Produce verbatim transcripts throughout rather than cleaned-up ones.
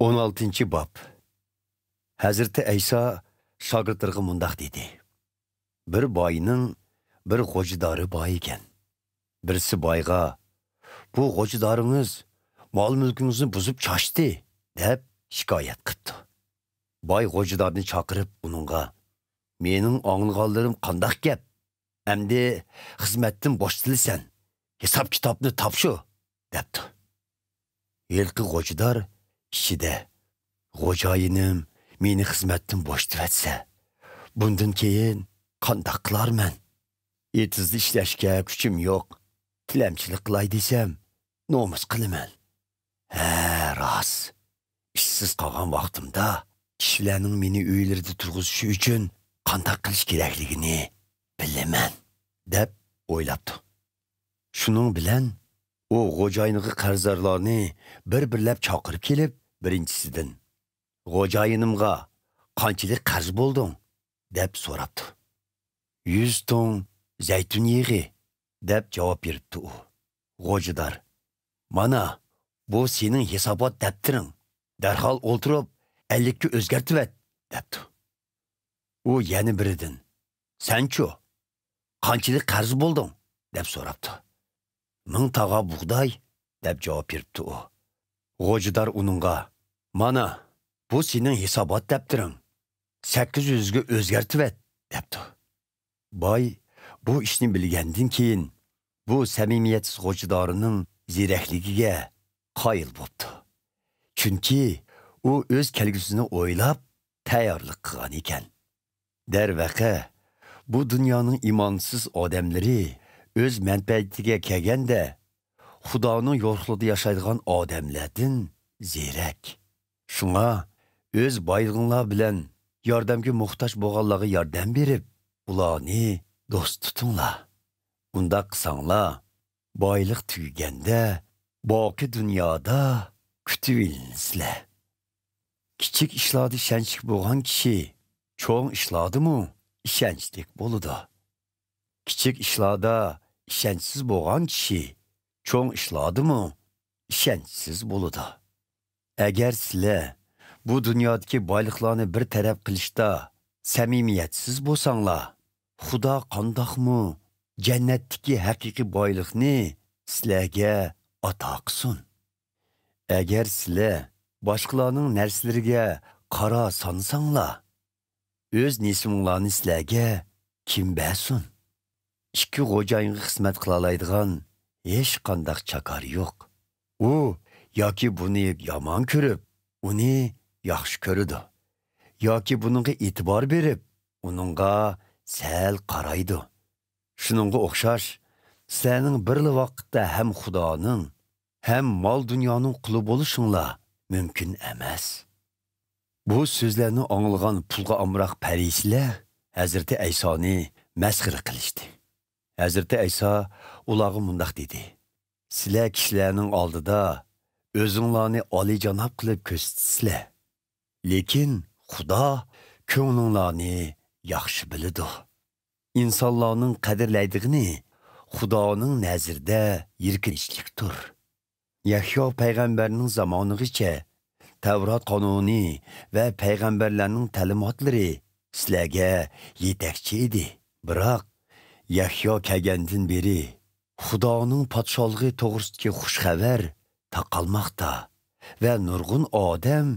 ئون ئالتىنچى باب. ھەزرىتى ئەيسا شاگىرتلىرىغا مۇنداق دېدى: بىر باينىڭ بىر غوجىدارى بار ئىكەن. بىرسى بايغا: «بۇ غوجىدارىڭىز مال-مۈلكىڭىزنى بۇزۇپ چاچتى» دەپ شىكايەت قىپتۇ. باي غوجىدارنى چاقىرىپ ئۇنىڭغا: «مېنىڭ ئاڭلىغانلىرىم قانداق گەپ؟ ئەمدى خىزمەتتىن بوشىتىلىسەن، ھېساب-كىتابنى تاپشۇر» دەپتۇ. ھېلىقى غوجىدار ئىچىدە: «خوجايىنىم مېنى خىزمەتتىن بوشىتىۋەتسە، بۇندىن كېيىن قانداق قىلارمەن؟ ئېتىزدا ئىشلەشكە كۈچۈم يوق، تىلەمچىلىك قىلاي دېسەم، نومۇس قىلىمەن. ھە، راست، ئىشسىز قالغان ۋاقتىمدا كىشىلەرنىڭ مېنى ئۆيلىرىدە تۇرغۇزۇشى ئۈچۈن قانداق قىلىش كېرەكلىكىنى بىلىمەن» دەپ ئويلاپتۇ. شۇنىڭ بىلەن ئۇ خوجايىنىغا قەرزدارلارنى بىر-بىرلەپ چاقىرىپ كېلىپ، بىرىنچىسىدىن: «خوجايىنىمغا قانچىلىك قەرز بولدۇڭ؟» دەپ سوراپتۇ. «يۈز توڭ زەيتۇن يېغى» دەپ جاۋاب بېرىپتۇ ئۇ. غوجىدار: «مانا، بۇ سېنىڭ ھېسابات دەپتىرىڭ، دەرھال ئولتۇرۇپ ئەللىككە ئۆزگەرتىۋەت» دەپتۇ. ئۇ يەنە بىرىدىن: «سەنچۇ، قانچىلىك قەرز بولدۇڭ؟» دەپ سوراپتۇ. «مىڭ تاغا بۇغداي» دەپ جاۋاب بېرىپتۇ ئۇ. غوجىدار ئۇنىڭغا: «مانا، بۇ سېنىڭ ھېسابات دەپتىرىڭ، سەككىز يۈزگە ئۆزگەرتىۋەت» دەپتۇ. باي بۇ ئىشنى بىلگەندىن كېيىن، بۇ سەمىمىيەتسىز غوجىدارىنىڭ زېرەكلىكىگە قايىل بوپتۇ. چۈنكى ئۇ ئۆز كەلگۈسىنى ئويلاپ تەييارلىق قىلغان ئىكەن. دەرۋەقە، بۇ دۇنيانىڭ ئىمانسىز ئادەملىرى ئۆز مەنپەئەتىگە كەلگەندە، خۇدانىڭ يورۇقلۇقىدا ياشايدىغان ئادەملەردىن زېرەك. شۇڭا ئۆز بايلىقىڭلار بىلەن ياردەمگە موھتاج بولغانلارغا ياردەم بېرىپ، ئۇلارنى دوست تۇتۇڭلار. ئۇنداق قىلساڭلار، بايلىق تۈگىگەندە باقىي دۇنيادا كۈتۈۋېلىنىسىلەر. كىچىك ئىشلاردا ئىشەنچلىك بولغان كىشى چوڭ ئىشلاردىمۇ ئىشەنچلىك بولىدۇ. كىچىك ئىشلاردا ئىشەنچسىز بولغان كىشى چوڭ ئىشلاردىمۇ ئىشەنچسىز بولىدۇ. ئەگەر سىلەر بۇ دۇنيادىكى بايلىقلارنى بىر تەرەپ قىلىشتا سەمىمىيەتسىز بولساڭلار، خۇدا قانداقمۇ جەننەتتىكى ھەقىقىي بايلىقنى سىلەرگە ئاتا قىلسۇن؟ ئەگەر سىلەر باشقىلارنىڭ نەرسىلىرىگە قارا سانىساڭلار، ئۆز نېسىۋىڭلارنى سىلەرگە كىم بەرسۇن؟ ئىككى خوجايىنغا خىزمەت قىلالايدىغان ھېچقانداق چاكار يوق. ئۇ ياكى بۇنى يامان كۆرۈپ، ئۇنى ياخشى كۆرىدۇ. ياكى بۇنىڭغا ئېتىبار بېرىپ، ئۇنىڭغا سەل قارايدۇ. شۇنىڭغا ئوخشاش، سىلەرنىڭ بىرلا ۋاقىتتا ھەم خۇدانىڭ، ھەم مال-دۇنيانىڭ قۇلى بولۇشۇڭلار مۇمكىن ئەمەس. بۇ سۆزلەرنى ئاڭلىغان پۇلغا ئامراق پەرىسىيلەر ھەزرىتى ئەيسانى مەسخىرە قىلىشتى. ھەزرىتى ئەيسا ئۇلارغا مۇنداق دېدى: سىلەر كىشىلەرنىڭ ئالدىدا ئۆزۈڭلارنى ئالىيجاناب قىلىپ كۆرسىتىسىلەر. لېكىن خۇدا كۆڭلۈڭلارنى ياخشى بىلىدۇ. ئىنسانلارنىڭ قەدىرلەيدىغىنى خۇدانىڭ نەزىرىدە يىركىنچلىكتۇر. يەھيا پەيغەمبەرنىڭ زامانىغىچە تەۋرات قانۇنى ۋە پەيغەمبەرلەرنىڭ تەلىماتلىرى سىلەرگە يېتەكچى ئىدى. بىراق يەھيا كەلگەندىن بېرى خۇدانىڭ پادىشاھلىقى توغرىسىدىكى خۇش خەۋەر تارقالماقتا ۋە نۇرغۇن ئادەم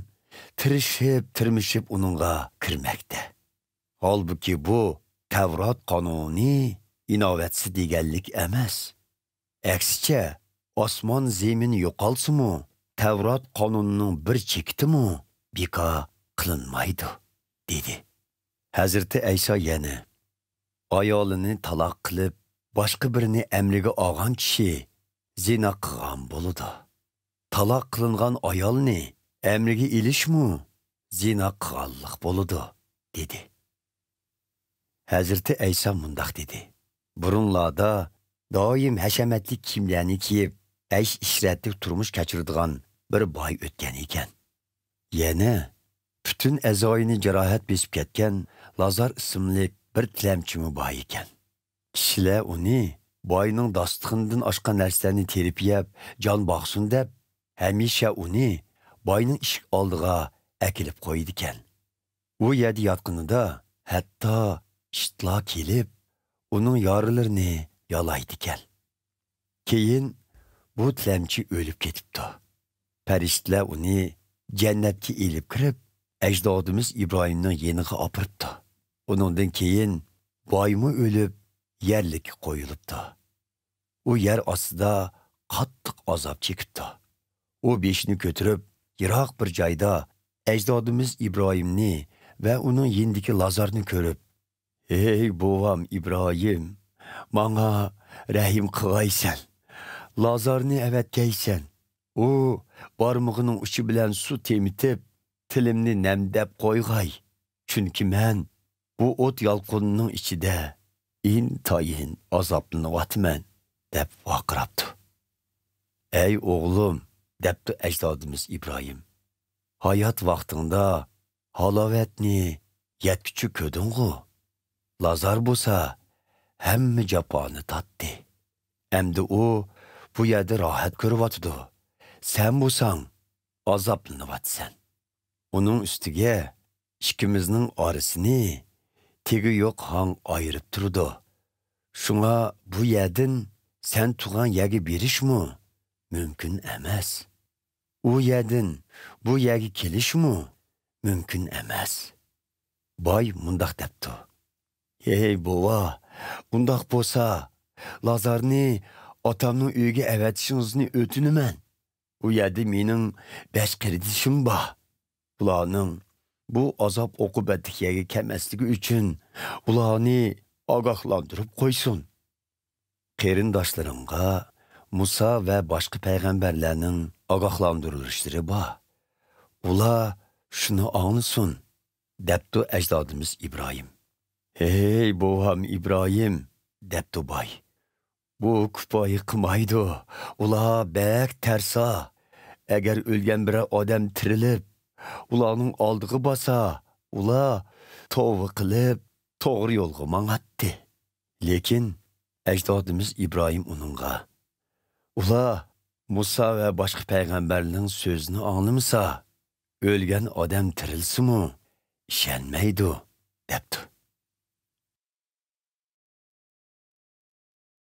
تىرىشىپ-تىرمىشىپ ئۇنىڭغا كىرمەكتە. ھالبۇكى، بۇ تەۋرات قانۇنى ئىناۋەتسىز دېگەنلىك ئەمەس. ئەكسىچە، ئاسمان زېمىن يوقالسىمۇ، تەۋرات قانۇنىنىڭ بىر چېكىتىمۇ بىكار قىلىنمايدۇ، دېدى. ھەزرىتى ئەيسا يەنە: ئايالىنى تالاق قىلىپ، باشقا بىرىنى ئەمرىگە ئالغان كىشى زىنا قىلغان بولىدۇ. تالاق قىلىنغان ئايالنى ئەمرىگە ئېلىشمۇ زىنا قىلغانلىق بولىدۇ، دېدى. ھەزرىتى ئەيسا مۇنداق دېدى: بۇرۇنلاردا دائىم ھەشەمەتلىك كىيىملەرنى كىيىپ، ئەيش-ئىشرەتلىك تۇرمۇش كەچۈرىدىغان بىر باي ئۆتكەن ئىكەن. يەنە پۈتۈن ئەزايىنى جاراھەت بېسىپ كەتكەن لازار ئىسىملىك بىر تىلەمچىمۇ بار ئىكەن. كىشىلەر ئۇنى باينىڭ داستىخىنىدىن ئاشقان نەرسىلەرنى تېرىپ يەپ، جان باقسۇن دەپ، ھەمىشە ئۇنى باينىڭ ئىشىك ئالدىغا ئەكېلىپ قويىدىكەن. ئۇ يەردە ياتقىنىدا ھەتتا ئىتلار كېلىپ، ئۇنىڭ يارىلىرىنى يالايدىكەن. كېيىن بۇ تىلەمچى ئۆلۈپ كېتىپتۇ. پەرىشتىلەر ئۇنى جەننەتكە ئېلىپ كىرىپ، ئەجدادىمىز ئىبراھىمنىڭ يېنىغا ئاپىرىپتۇ. ئۇنىڭدىن كېيىن بايمۇ ئۆلۈپ، يەرلىككە قويۇلۇپتۇ. ئۇ يەر ئاستىدا قاتتىق ئازاب چېكىپتۇ. ئۇ بېشىنى كۆتۈرۈپ، يىراق بىر جايدا ئەجدادىمىز ئىبراھىمنى ۋە ئۇنىڭ يېنىدىكى لازارنى كۆرۈپ، «ھەي، بوۋام ئىبراھىم، ماڭا رەھىم قىلغايسەن. لازارنى ئەۋەتكەيسەن. ئۇ بارمىقىنىڭ ئۇچى بىلەن سۇ تېمىتىپ، تىلىمنى نەمدەپ قويغاي. چۈنكى مەن بۇ ئوت يالقۇنىنىڭ ئىچىدە ئىنتايىن ئازابلىنىۋاتىمەن» دەپ ۋارقىراپتۇ. «ئەي ئوغلۇم»، دەپتۇ ئەجدادىمىز ئىبراھىم، «ھايات ۋاقتىڭدا ھالاۋەتنى يەتكۈچە كۆردۈڭغۇ؟ لازار بولسا ھەممە جاپانى تارتتى. ئەمدى ئۇ بۇ يەردە راھەت كۆرۈۋاتىدۇ. سەن بولساڭ ئازابلىنىۋاتىسەن. ئۇنىڭ ئۈستىگە ئىككىمىزنىڭ ئارىسىنى تېگى يوق ھاڭ ئايرىپ تۇرىدۇ. شۇڭا بۇ يەردىن سەن تۇرغان يەرگە بېرىشمۇ مۇمكىن ئەمەس. ئۇ يەردىن بۇ يەرگە كېلىشمۇ مۇمكىن ئەمەس.» باي مۇنداق دەپتۇ: «ھەي بوۋا، ئۇنداق بولسا، لازارنى ئاتامنىڭ ئۆيىگە ئەۋەتىشىڭىزنى ئۆتۈنىمەن. ئۇ يەردە مېنىڭ بەش قېرىندىشىم بار. ئۇلارنىڭ بۇ ئازاب ئوقۇبەتلىك يەرگە كەلمەسلىكى ئۈچۈن ئۇلارنى ئاگاھلاندۇرۇپ قويسۇن. قېرىنداشلىرىڭغا مۇسا ۋە باشقا پەيغەمبەرلەرنىڭ ئاگاھلاندۇرۇلۇشلىرى بار. ئۇلار شۇنى ئاڭلىسۇن»، دەپتۇ ئەجدادىمىز ئىبراھىم. «ھەي بوۋام ئىبراھىم»، دەپتۇ باي، «بۇ كۇپايە قىلمايدۇ. ئۇلار بەك تەرسا. ئەگەر ئۆلگەن بىرەر ئادەم تىرىلىپ، ئۇلارنىڭ ئالدىغا بارسا، ئۇلار توۋا قىلىپ، توغرا يولغا ماڭاتتى.» لېكىن ئەجدادىمىز ئىبراھىم ئۇنىڭغا: «ئۇلار مۇسا ۋە باشقا پەيغەمبەرلەرنىڭ سۆزىنى ئاڭلىمىسا، ئۆلگەن ئادەم تىرىلسىمۇ ئىشەنمەيدۇ» دەپتۇ.